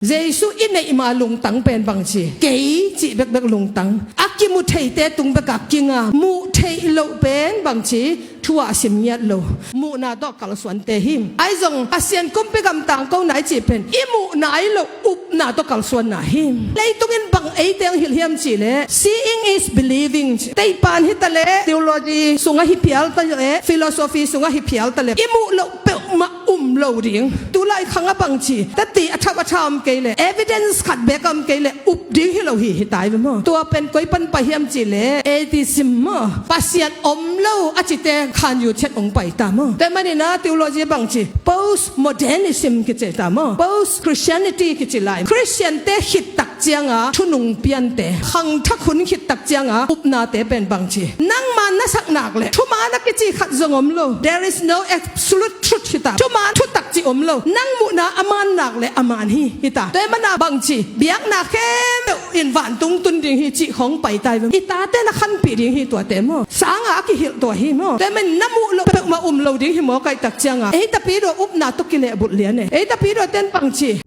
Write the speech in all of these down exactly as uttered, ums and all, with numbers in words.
Jesu i neih ma lungtang pen bangci, kei cih bekbek lungtang. A kimu theite tung beka kinga, muh theih loh pen bangci, thu ah sim ngiat lo. Muhna tawh kalsuante hi. Ahi zong Pasian kumpi gam tangkona i cih pen i muhna ahi lo, upna tawh kalsuanna hi. Leitung in bang eite ang hilh hiam cih leh, seeing is believing. Teipan hi ta leh, theology sungah hi phial ta leh, philosophy sungah hi phial ta leh, i muh loh peuhmah um lo ding. Tulai khang a bangci, tati a thap a tha om kei leh, evidence khat bek om kei leh, up ding hi lo hi, hi tai ve maw. Tua pen koi pan pai hiam cih leh, atheism maw, Pasian om lo a cite Khan U chet ong pai ta maw. Tua manin a theology bangci, post modernism kici ta maw, post Christianity kici lai. Christian te khit tak cianga thunung piante, khangthak hun khit tak cianga upnate pen bangci, nangman na sak nak leh thuman a kici khat zong om lo. There is no absolute truth hi ta. Thuman thutak ci om lo. Nang muhna a man nak leh a man hi, hi ta. Tua mana bangci, biakna khempeuh in vantung tun ding hi cih khong pai tai ve. I tate na khanpih ding hi tuate maw. Sanga a kihilh tua hi maw. Tua man na muh loh peuhmah um lo ding hi maw, kaih tak cianga. Ei tapi dua upna tawh kilehbulh lian e. Ei tapi dua ten bangci.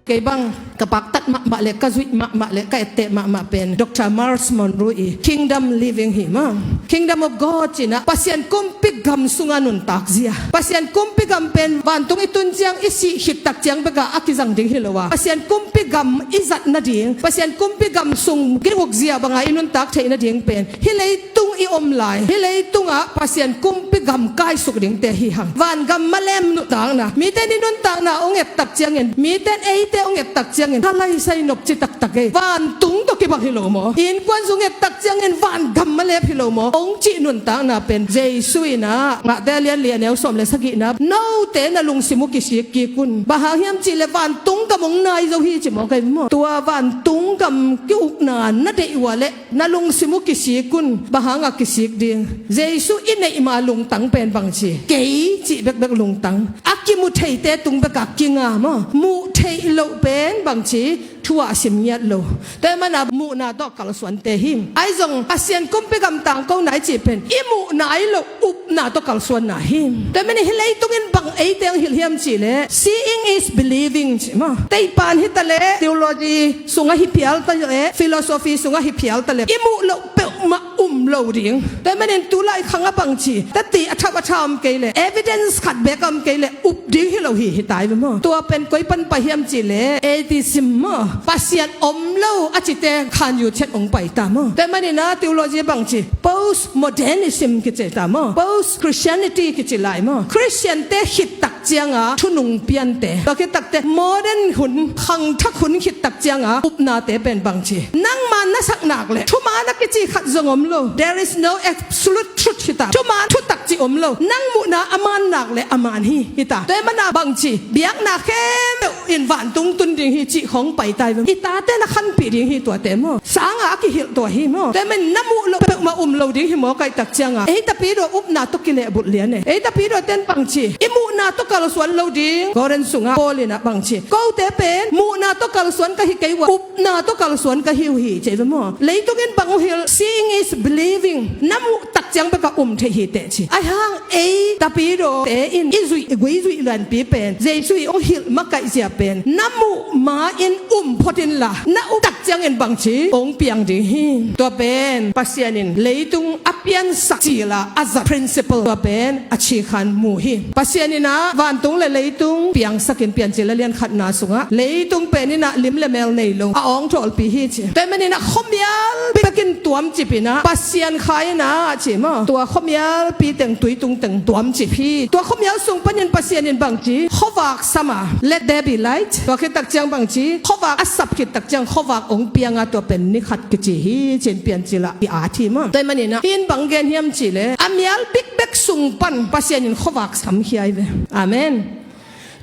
Kei bang ka paktat mahmah le, ka zuih mahmah le, ka etteh mahmah pen Doctor Myles Munroe i Kingdom Living hi maw. Kingdom of God cih na Pasian kumpi gam sunga nuntak zia. Pasian kumpi gam pen vantung i tun ciang, i sih khit tak ciang beka a kizang ding hi lo a, Pasian kumpi gam i zat nading, Pasian kumpi gam sung kinguk zia banga i nuntak theih nading pen hih leitung i om lai, hih leitungah Pasian kumpi gam kaisuk dingte hi hang. Vangam malem nuntakna, mite i nuntakna ong et tak ciangin, mite eite ong et tak ciangin, ka laisai nop ci taktak ei. Vantung tawh kibang hi lo maw. Innkuan sung et tak ciangin vangam malep hi lo maw, ong cih nuntakna pen Jesu in a Ngahte a lian li a neu sawm le sagihna, note na lungsim uh kisik kik un. Bang hang hiam cih leh vantung gam ong nai zo hi ci maw, kai maw. Tua vantung gam ki-ukna na deih uh a leh na lungsim uh kisik un. Bang hanga kisik ding? Jesu i neih ma lungtang pen bangci, kei cih bekbek lungtang. A kimu theite tung beka kinga maw. Muh theih loh pen bangci, thu ah sim ngiat lo. Tua mana muhna tawh kalsuante hi. Ahi zong Pasian kumpi gam tangkona i cih pen i muhna ahi lo, upna tawh kalsuanna hi. Tua manin hih leitung in bang eite ang hilh hiam cih leh, seeing is believing ci maw. Teipan hi ta leh, theology sungah hi phial ta leh, philosophy sungah hi phial ta leh, i muh loh peuhmah um lo ding. Tua manin tulai khang a bangci, tati a thap a tha om kei leh, evidence khat bek om kei leh, up ding hi lo hi, hi tai ve maw. Tua pen koi pan pai hiam cih leh, atheism maw, Pasian om lo a cite Khan U chet ong pai ta maw. Tua manin a theology bangci, post modernism kici ta maw, post Christianity kici lai maw. Christian te khit tak cianga thunung piante, tua khit takte modern hun, khangthak hun khit tak cianga upnate pen bangci, nangman na sak nak leh thuman a kici khat zong om lo. There is no absolute truth hi ta. Thuman thutak ci om lo. Nang muhna a man nak leh a man hi, hi ta. Tua mana bangci, biakna khempeuh in vantung tun ding hi cih khong pai tai ve. I tate na khanpih ding hi tuate maw. Sanga a kihilh tua hi maw. Tua man na muh loh peuhmah um lo ding hi maw, kaih tak cianga. Ei tapi dua upna tawh kilehbulh lian e. Ei tapi dua ten bangci, i muhna tawh kalsuan lo ding. Korin sungah Paul in a bangci, kote pen muhna tawh kalsuan ka hi kei uh a, upna tawh kalsuan ka hi uh hi, ci ve maw. Leitung in bang uh hilh, seeing is believing. Na muh tak ciang beka um thei hi teh ci. Ahi hang ei tapi dua te in i zuih, i gui zuih lianpi pen, Jesu i ong hilh makaih zia pen na muh ma in um phot inla, na up tak ciangin bangci ong piang ding hi. Tua pen Pasian in leitung a piansak cila a zat principle, tua pen a cikhan mu hi. Pasian in a vantung le leitung piangsakin, Piancil a lian khatna sungah leitung pen in a lim le mel nei lo a awngthawlpi hi ci. Tua manin a khuamial pi bekin tuamcip in a Pasian kha in a ci maw. Tua khuamialpi teng, tui tung teng tuamcip hi. Tua khuamial sung panin Pasian in bangci, khuavak sam a, let there be light. Tua khit tak ciang bangci, khuavak a sap khit tak ciang khuavak ong piang a, tua pen ni khat kici hi ci-in Piancil ah i at hi maw. Tua manin a hih in bang gen hiam cih leh, a mial bikbek sung pan Pasian in khuavak samkhia hi ve. Amen.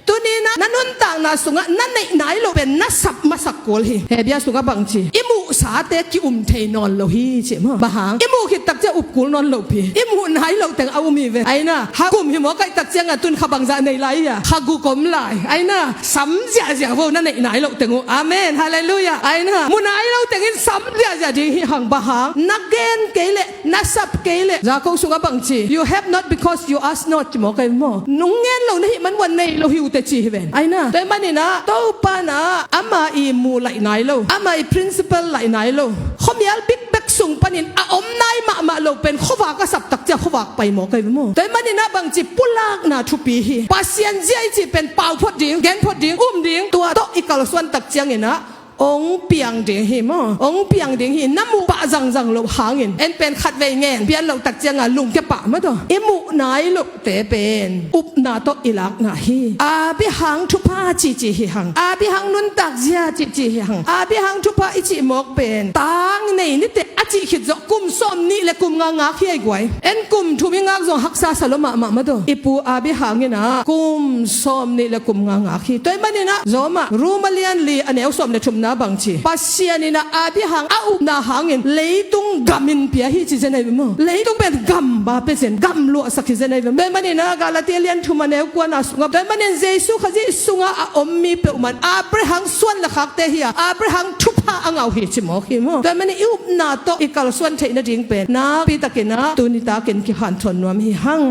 Tuni-in ah na nuntakna sungah na neih nai loh pen na sap masak kul hi. Hebru sungah bang ci? I muhsate ki-um thei nawn lo hi ci maw. Bang hang? I muh khit takciang up kul nawn lo pi. I muh nai loh teng a um hi ve. Ai na, kha kum hi mawk ahih takciang a tun kha bangzah nei lai a, kha guk om lai. Ai na, sam ziahziah vo na neih nai loh teng uh. Amen. Halleluiah. Ai na, muh nai loh tengin sam ziahziah ding hi hang. Bang hang? Na gen kei leh, na sap kei leh. Jakob sungah bang ci? You have not because you ask not ci mawk hi maw. Nung ngen lo na hih man uh a nei lo hi uh teh ci hi ven. Ai na, tua ahih manin ah Topa in ah ama i muh laih nai lo, ama i principle laih nai lo, khuamial bikbek sung panin a om nai mahmah lo pen khuavak a sap takciang khuavak pai mawk hi ve maw. Tua ahih manin ah bang ci? Pulakna thupi hi. Pasian zia i cih pen pau phot ding, gen phot ding, um ding, tua tawh i kalsuan takciangin ah hong piang ding hi maw. Hong piang ding hi. Na muh pah zangzang loh hangin, en pen khatvei ngen pian loh takciang a lungkia pah maw. Tua i muh nai lohte pen upna tawh i lakna hi. Abraham thupha cici hi hang. Abraham nuntak zia cici hi hang. Abraham thupha i cih mawk pen tang nei ni teh a cih khit zawh kum sawmnih le kum nga ngak hi ai guai. En kum thum i ngak zong haksa sa lo mahmah maw. Tua i pu Abraham in ah kum sawmnih le kum nga ngak hi. Tua ahih manin ah Rom ah, Rom a lian li a neu sawm le thumna bang ci? Pasian in ah Abraham a upna hangin leitung gam in pia hi ci zen ai ve maw. Leitung pen gam ba pia zen, gam luahsak hi zen ai ve maw. Tua ahih manin ah Galati a lian thum a neu kuana sungah, tua ahih manin Jesu Khazih sungah a om mi peuhmah in Abraham suan le khakte hi a, Abraham thupha a ngah uh hi ci mawk hi maw. Tua ahih manin i upna tawh i kalsuan theih nading pen nakpi takin ah tuni takin kihanthawn nuam hi hang.